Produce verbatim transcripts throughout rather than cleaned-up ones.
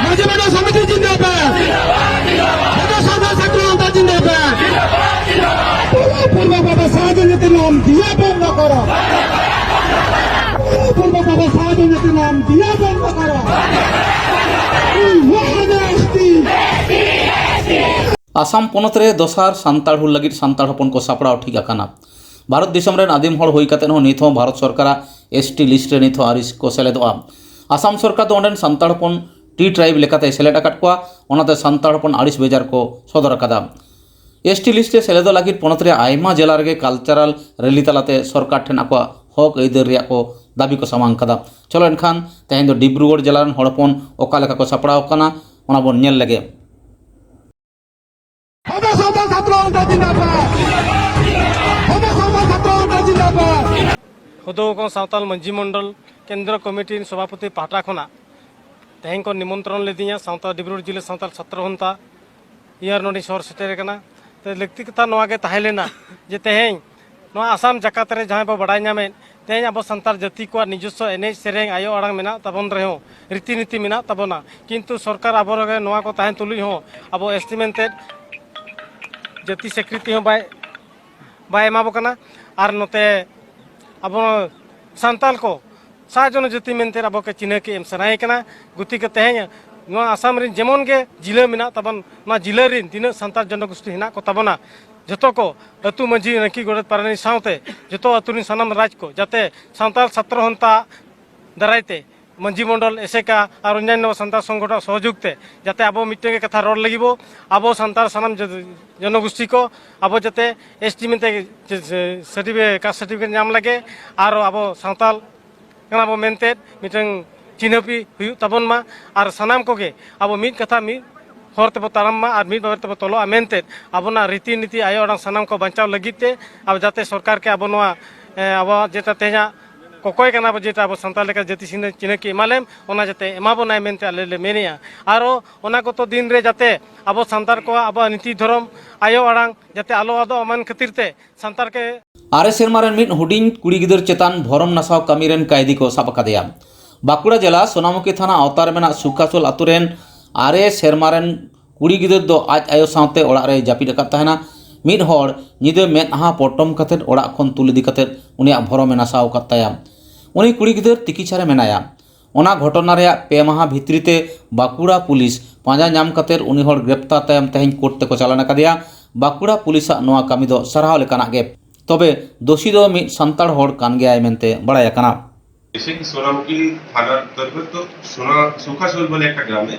ᱢᱟᱹᱡᱷᱤ ᱢᱚᱰᱚᱞ ᱥᱚᱢᱤᱛᱤ ᱡᱤᱱᱫᱟᱵᱟᱫ᱾ ᱵᱚᱰᱚ ᱥᱟᱶᱛᱟ ᱪᱷᱟᱛᱨᱚ ᱥᱚᱝᱜᱚᱴᱷᱚᱱ ᱡᱤᱱᱫᱟᱵᱟᱫ᱾ पूर्व बाबा साहब ने नाम दिया बंद करो। पूर्व बाबा साहब ने नाम दिया बंद करो। ᱟᱥᱟᱢ ᱯᱚᱱᱚᱛ ᱨᱮ ᱫᱚᱥᱟᱨ ᱥᱟᱱᱛᱟᱲ ᱦᱩᱞ ᱞᱟᱹᱜᱤᱫ ᱥᱟᱱᱛᱟᱲ ᱦᱚᱯᱚᱱ ᱠᱚ ᱥᱟᱯᱲᱟᱣ ᱴᱷᱤᱠ ᱟᱠᱟᱱᱟ᱾ ᱵᱷᱟᱨᱚᱛ ᱫᱤᱥᱚᱢ ᱨᱮᱱ ᱟᱹᱫᱤᱢ ᱦᱚᱲ ᱦᱩᱭ ᱠᱟᱛᱮ ᱦᱚᱸ ᱱᱤᱛ ᱦᱚᱸ ᱵᱷᱟᱨᱚᱛ ᱥᱚᱨᱠᱟᱨᱟᱜ ᱮᱥ ᱴᱤ ᱞᱤᱥᱴ ᱨᱮ ᱱᱤᱛ ᱦᱚᱸ ᱟᱹᱣᱨᱤ ᱠᱚ ᱥᱮᱞᱮᱫᱚᱜᱼᱟ᱾ ᱟᱥᱟᱢ ᱥᱚᱨᱠᱟᱨ ᱫᱚ ᱚᱸᱰᱮᱱ ᱥᱟᱱᱛᱟᱲ ᱦᱚᱯᱚᱱ ᱴᱤ ᱴᱨᱟᱭᱤᱵᱽ ᱞᱮᱠᱟᱛᱮᱭ ᱥᱮᱞᱮᱫ ᱟᱠᱟᱫ ᱠᱚᱣᱟ, ᱚᱱᱟᱛᱮ ᱥᱟᱱᱛᱟᱲ ᱦᱚᱯᱚᱱ ᱟᱹᱲᱤᱥ ᱵᱮᱡᱟᱨ ᱠᱚ ᱥᱚᱫᱚᱨ ᱟᱠᱟᱫᱟ᱾ ᱮᱥ ᱴᱤ ᱞᱤᱥᱴ ᱨᱮ ᱥᱮᱞᱮᱫᱚᱜ ᱞᱟᱹᱜᱤᱫ ᱯᱚᱱᱚᱛ ᱨᱮᱭᱟᱜ ᱟᱭᱢᱟ ᱡᱮᱞᱟ ᱨᱮᱜᱮ ᱠᱟᱞᱪᱟᱨᱟᱞ ᱨᱮᱞᱤ ᱛᱟᱞᱟᱛᱮ ᱥᱚᱨᱠᱟᱨ ᱴᱷᱮᱱ ᱟᱠᱚᱣᱟᱜ ᱦᱚᱠ ᱟᱹᱭᱫᱟᱹᱨ ᱨᱮᱭᱟᱜ ᱠᱚ ᱫᱟᱹᱵᱤ ᱠᱚ ᱥᱟᱢᱟᱝ ᱠᱟᱫᱟ᱾ ᱪᱚᱞᱚ ᱮᱱᱠᱷᱟᱱ ᱛᱮᱦᱮᱧ ᱫᱚ ᱰᱤᱵᱽᱨᱩᱜᱚᱲ ᱡᱮᱞᱟ ᱨᱮᱱ ᱦᱚᱲ ᱦᱚᱯᱚᱱ ᱚᱠᱟ ᱞᱮᱠᱟ ᱠᱚ ᱥᱟᱯᱲᱟᱣ ᱟᱠᱟᱱᱟ, ᱚᱱᱟ ᱵᱚᱱ ᱧᱮᱞ ᱞᱮᱜᱮ᱾ ᱦᱚᱫᱚ ᱥᱟᱶᱛᱟ ᱪᱷᱟᱛᱨᱚ ᱥᱚᱝᱜᱚᱴᱷᱚᱱ ᱡᱤᱱᱫᱟᱵᱟᱫ᱾ ᱦᱚᱫᱚ ᱥᱟᱶᱛᱟ ᱪᱷᱟᱛᱨᱚ ᱥᱚᱝᱜᱚᱴᱷᱚᱱ ᱡᱤᱱᱫᱟᱵᱟᱫ᱾ ᱦᱚᱫᱚ ᱠᱚ ᱥᱟᱶᱛᱟᱞ ᱢᱟᱹᱡᱷᱤ ᱢᱚᱱᱰᱚᱞ ᱠᱮᱱᱫᱨᱚ ᱠᱚᱢᱤᱴᱤ ᱨᱤᱱ ᱥᱚᱵᱷᱟᱯᱚᱛᱤ ᱯᱟᱦᱴᱟ ᱠᱷᱚᱱᱟᱜ ᱛᱮᱦᱮᱧ ᱠᱚ ᱱᱤᱢᱚᱱᱛᱨᱚᱱ ᱞᱤᱫᱤᱧᱟ, ᱥᱟᱶᱛᱟ ᱰᱤᱵᱽᱨᱩᱜᱚᱲ ᱡᱮᱞᱟ ᱥᱟᱶᱛᱟᱞ ᱪᱷᱟᱛᱨᱚ ᱦᱚᱱᱛᱟ ᱤᱭᱟᱹ ᱱᱚᱰᱮᱧ ᱥᱚᱦᱚᱨ ᱥᱮᱴᱮᱨ ᱟᱠᱟᱱᱟ᱾ ᱛᱚ, ᱞᱟᱹᱠᱛᱤ ᱠᱟᱛᱷᱟ ᱱᱚᱣᱟ ᱜᱮ ᱛᱟᱦᱮᱸ ᱞᱮᱱᱟ ᱡᱮ ᱛᱮᱦᱮᱧ ᱱᱚᱣᱟ ᱟᱥᱟᱢ ᱡᱟᱠᱟᱛ ᱨᱮ ᱡᱟᱦᱟᱸᱭ ᱵᱚ ᱵᱟᱲᱟᱭ ᱧᱟᱢᱮᱫ, ᱛᱮᱦᱮᱧ ᱟᱵᱚ ᱥᱟᱱᱛᱟᱲ ᱡᱟᱹᱛᱤ ᱠᱚᱣᱟᱜ ᱱᱤᱡᱚᱥᱥᱚ ᱮᱱᱮᱡ ᱥᱮᱨᱮᱧ, ᱟᱭᱳ ᱟᱲᱟᱝ ᱢᱮᱱᱟᱜ ᱛᱟᱵᱚᱱ ᱨᱮᱦᱚᱸ, ᱨᱤᱛᱤ ᱱᱤᱛᱤ ᱢᱮᱱᱟᱜ ᱛᱟᱵᱚᱱᱟ, ᱠᱤᱱᱛᱩ ᱥᱚᱨᱠᱟᱨ ᱟᱵᱚ ᱨᱮᱜᱮ ᱱᱚᱣᱟ ᱠᱚ ᱛᱟᱦᱮᱱ ᱛᱩᱞᱩᱡ ᱦᱚᱸ ᱟᱵᱚ ᱮᱥ ᱴᱤ ᱢᱮᱱᱛᱮ ᱡᱟᱹᱛᱤ ᱥᱤᱠᱨᱤᱛᱤ ᱦᱚᱸ ᱵᱟᱭ, ᱵᱟᱭ ᱮᱢᱟ ᱵᱚ ᱠᱟᱱᱟ᱾ ᱟᱨ ᱱᱚᱛᱮ ᱟᱵᱚ ᱥᱟᱱᱛᱟᱲ ᱠᱚ ᱥᱟᱦᱟ ᱡᱚᱱᱚ ᱡᱟᱹᱛᱤ ᱢᱮᱱᱛᱮ ᱟᱵᱚ ᱠᱚ ᱪᱤᱱᱦᱟᱹ ᱠᱮ ᱮᱢ ᱥᱟᱱᱟᱭᱮ ᱠᱟᱱᱟ᱾ ᱜᱩᱛᱤ ᱠᱚ ᱛᱮᱦᱮᱧ ᱱᱚᱣᱟ ᱟᱥᱟᱢ ᱨᱮᱱ ᱡᱮᱢᱚᱱ ᱜᱮ ᱡᱤᱞᱟᱹ ᱢᱮᱱᱟᱜ ᱛᱟᱵᱚᱱ, ᱱᱚᱣᱟ ᱡᱤᱞᱟᱹ ᱨᱮᱱ ᱛᱤᱱᱟᱹᱜ ᱥᱟᱱᱛᱟᱲ ᱡᱚᱱᱚᱜᱳᱥᱴᱤ ᱦᱮᱱᱟᱜ ᱠᱚ ᱛᱟᱵᱚᱱᱟ, ᱡᱷᱚᱛᱚ ᱠᱚ ᱟᱹᱛᱩ ᱢᱟᱹᱡᱷᱤ, ᱱᱟᱭᱠᱮ, ᱜᱚᱰᱮᱛ, ᱯᱟᱨᱟᱱᱤᱠ ᱥᱟᱶᱛᱮ ᱡᱷᱚᱛᱚ ᱟᱹᱛᱩ ᱨᱮᱱ ᱥᱟᱱᱟᱢ ᱨᱟᱡᱽ ᱠᱚ ᱡᱟᱛᱮ ᱥᱟᱱᱛᱟᱲ ᱪᱷᱟᱛᱨᱚ ᱦᱚᱱᱛᱟ ᱫᱟᱨᱟᱭ ᱛᱮ ᱢᱟᱹᱡᱷᱤ ᱢᱚᱱᱰᱚᱞ, ᱮᱥᱮᱠᱟ ᱟᱨ ᱚᱱᱭᱟᱱᱱᱚ ᱥᱟᱱᱛᱟᱲ ᱥᱚᱝᱜᱚᱴᱷᱚᱱ ᱥᱚᱦᱚᱡᱳᱜᱽ ᱛᱮ ᱡᱟᱛᱮ ᱟᱵᱚ ᱢᱤᱫᱴᱮᱱ ᱜᱮ ᱠᱟᱛᱷᱟ ᱨᱚᱲ ᱞᱟᱹᱜᱤᱫ ᱵᱚ, ᱟᱵᱚ ᱥᱟᱱᱛᱟᱲ ᱥᱟᱱᱟᱢ ᱡᱚ-, ᱡᱚᱱᱚᱜᱳᱥᱴᱤ ᱠᱚ ᱟᱵᱚ ᱡᱟᱛᱮ ᱮᱥ ᱴᱤ ᱢᱮᱱᱛᱮ ᱥᱟᱨᱴᱤᱯᱷᱤᱠᱮᱴ, ᱠᱟᱥᱴ ᱥᱟᱨᱴᱤᱯᱷᱤᱠᱮᱴ ᱧᱟᱢ ᱞᱟᱹᱜᱤᱫ, ᱟᱨ ᱟᱵᱚ ᱥᱟᱱᱛᱟᱲ ᱠᱟᱱᱟ ᱵᱚ ᱢᱮᱱᱛᱮ ᱢᱤᱫᱴᱟᱝ ᱪᱤᱱᱦᱟᱹᱯᱤ ᱦᱩᱭᱩᱜ ᱛᱟᱵᱚᱱ ᱢᱟ᱾ ᱟᱨ ᱥᱟᱱᱟᱢ ᱠᱚᱜᱮ ᱟᱵᱚ ᱢᱤᱫ ᱠᱟᱛᱷᱟ, ᱢᱤᱫ ᱦᱚᱨ ᱛᱮᱵᱚ ᱛᱟᱲᱟᱢ ᱢᱟ ᱟᱨ ᱢᱤᱫ ᱵᱟᱵᱮᱨ ᱛᱮᱵᱚ ᱛᱚᱞᱚᱜᱼᱟ ᱢᱮᱱᱛᱮ, ᱟᱵᱚᱱᱟᱜ ᱨᱤᱛᱤ ᱱᱤᱛᱤ, ᱟᱭᱳ ᱟᱲᱟᱝ ᱥᱟᱱᱟᱢ ᱠᱚ ᱵᱟᱧᱪᱟᱣ ᱞᱟᱹᱜᱤᱫ ᱛᱮ ᱟᱵᱚ ᱡᱟᱛᱮ ᱥᱚᱨᱠᱟᱨ ᱠᱮ ᱟᱵᱚ ᱱᱚᱣᱟ, ᱮ, ᱟᱵᱚᱣᱟᱜ ᱡᱮᱴᱟ ᱛᱮᱦᱮᱧᱟᱜ ᱠᱚᱠᱚᱭ ᱠᱟᱱᱟ ᱵᱚ, ᱡᱮᱴᱟ ᱟᱵᱚ ᱥᱟᱱᱛᱟᱲ ᱞᱮᱠᱟ ᱡᱟᱹᱛᱤ ᱪᱤᱱᱦᱟᱹ, ᱪᱤᱱᱦᱟᱹ ᱠᱤ ᱮᱢᱟ ᱞᱮᱢ, ᱚᱱᱟ ᱡᱟᱛᱮ ᱮᱢᱟ ᱵᱚᱱᱟᱭ ᱢᱮᱱᱛᱮ ᱟᱞᱮ ᱞᱮ ᱢᱮᱱᱮᱜᱼᱟ᱾ ᱟᱨᱚ ᱚᱱᱟ ᱜᱚᱛᱚ ᱫᱤᱱ ᱨᱮ ᱡᱟᱛᱮ ᱟᱵᱚ ᱥᱟᱱᱛᱟᱲ ᱠᱚᱣᱟᱜ ᱟᱵᱚᱣᱟᱜ ᱱᱤᱛᱤ ᱫᱷᱚᱨᱚᱢ ᱟᱭᱳ ᱟᱲᱟᱝ ᱡᱟᱛᱮ ᱟᱞᱚ ᱟᱫᱚᱜ ᱮᱢᱟᱱ ᱠᱷᱟᱹᱛᱤᱨ ᱛᱮ ᱥᱟᱱᱛᱟᱲ ᱠᱮ ᱟᱨᱮ ᱥᱮᱨᱢᱟ ᱨᱮᱱ ᱢᱤᱫ ᱦᱩᱰᱤᱧ ᱠᱩᱲᱤ ᱜᱤᱫᱟᱹᱨ ᱪᱮᱛᱟᱱ ᱵᱷᱚᱨᱚᱢ ᱱᱟᱥᱟᱣ ᱠᱟᱹᱢᱤ ᱨᱮᱱ ᱠᱟᱭᱫᱤ ᱠᱚ ᱥᱟᱵ ᱟᱠᱟᱫᱮᱭᱟ᱾ ᱵᱟᱸᱠᱩᱲᱟ ᱡᱮᱞᱟ ᱥᱳᱱᱟᱢᱩᱠᱷᱤ ᱛᱷᱟᱱᱟ ᱟᱣᱛᱟ ᱨᱮ ᱢᱮᱱᱟᱜ ᱥᱩᱠᱷᱟᱥᱳᱞ ᱟᱛᱳ ᱨᱮᱱ ᱟᱨᱮ ᱥᱮᱨᱢᱟ ᱨᱮᱱ ᱠᱩᱲᱤ ᱜᱤᱫᱟᱹᱨ ᱫᱚ ᱟᱡ ᱟᱭᱳ ᱥᱟᱶᱛᱮ ᱚᱲᱟᱜ ᱨᱮᱭ ᱡᱟᱹᱯᱤᱫ ᱟᱠᱟᱫ ᱛᱟᱦᱮᱱᱟ᱾ ᱢᱤᱫ ᱦᱚᱲ ᱧᱤᱫᱟᱹ ᱢᱮᱫᱦᱟ ᱯᱚᱴᱚᱢ ᱠᱟᱛᱮ ᱚᱲᱟᱜ ᱠᱷᱚᱱ ᱛᱩᱞ ᱤᱫᱤ ᱠᱟᱛᱮ ᱩᱱᱤᱭᱟᱜ ᱵᱷᱚᱨᱚᱢᱮ ᱱᱟᱥᱟᱣ ᱟᱠᱟᱫ ᱛᱟᱭᱟ᱾ ᱩᱱᱤ ᱠᱩᱲᱤ ᱜᱤᱫᱟᱹᱨ ᱛᱤᱠᱤᱪᱷᱟ ᱨᱮ ᱢᱮᱱᱟᱭᱟ᱾ ᱚᱱᱟ ᱜᱷᱚᱴᱚᱱᱟ ᱨᱮᱭᱟᱜ ᱯᱮ ᱢᱟᱦᱟ ᱵᱷᱤᱛᱨᱤ ᱛᱮ ᱵᱟᱸᱠᱩᱲᱟ ᱯᱩᱞᱤᱥ ᱯᱟᱸᱡᱟ ᱧᱟᱢ ᱠᱟᱛᱮ ᱩᱱᱤ ᱦᱚᱲ ᱜᱨᱮᱯᱛᱟᱨ ᱛᱟᱭᱚᱢ ᱛᱮᱦᱮᱧ ᱠᱳᱨᱴ ᱛᱮᱠᱚ ᱪᱟᱞᱟᱱ ᱟᱠᱟᱫᱮᱭᱟ᱾ ᱵᱟᱸᱠᱩᱲᱟ ᱯᱩᱞᱤᱥᱟᱜ ᱱᱚᱣᱟ ᱠᱟᱹᱢᱤ ᱫᱚ ᱥᱟᱨᱦᱟᱣ ᱞᱮᱠᱟᱱᱟᱜ ᱜᱮ᱾ ᱛᱚᱵᱮ ᱫᱳᱥᱤ ᱫᱚ ᱢᱤᱫ ᱥᱟᱱᱛᱟᱲ ᱦᱚᱲ ᱠᱟᱱ ᱜᱮᱭᱟᱭ ᱢᱮᱱᱛᱮ ᱵᱟᱲᱟᱭ ᱟᱠᱟᱱᱟ᱾ এসে কি সোনামুখী থানার অন্তর্গত সোনা সুখাসোল বলে একটা গ্রামে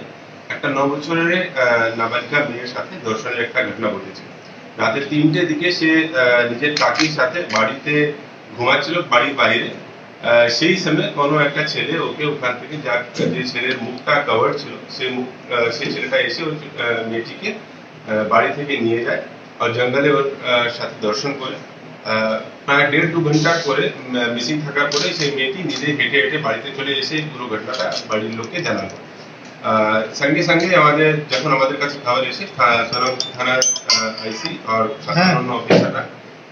একটা ন বছরের আহ, নাবালিকা মেয়ের সাথে ধর্ষণের একটা ঘটনা ঘটেছে। রাতে তিনটের দিকে সে আহ, নিজের কাকির সাথে বাড়িতে ঘুমাচ্ছিল, বাড়ির বাইরে। আহ, সেই সময় কোনো একটা ছেলে ওকে ওখান থেকে, যার যে ছেলের মুখটা কভার ছিল, সেই মুখ আহ, সেই ছেলেটা এসে ওই আহ, মেয়েটিকে আহ, বাড়ি থেকে নিয়ে যায় আর জঙ্গলে ওর আহ, সাথে ধর্ষণ করে। আহ, প্রায় দেড় দু ঘন্টা করে মিসিং থাকার পরে সেই মেয়েটি নিজে হেঁটে হেঁটে বাড়িতে চলে এসে পুরো ঘটনাটা বাড়ির লোককে জানালো। আহ, সঙ্গে সঙ্গে আমাদের, যখন আমাদের কাছে খবর এসে, থা- সোনামুখী থানার আইসি আর সাধারণ অফিসাররা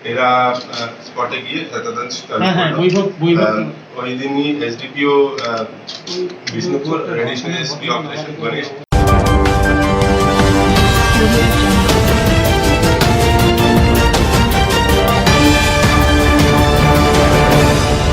এরা স্পটে গিয়ে তদন্ত চালু হ্যাঁ, হ্যাঁ, করলো। বৈভব, বৈভব। আহ, ওই দিনই SDPO Bishnupur, additional SP operation Ganesh.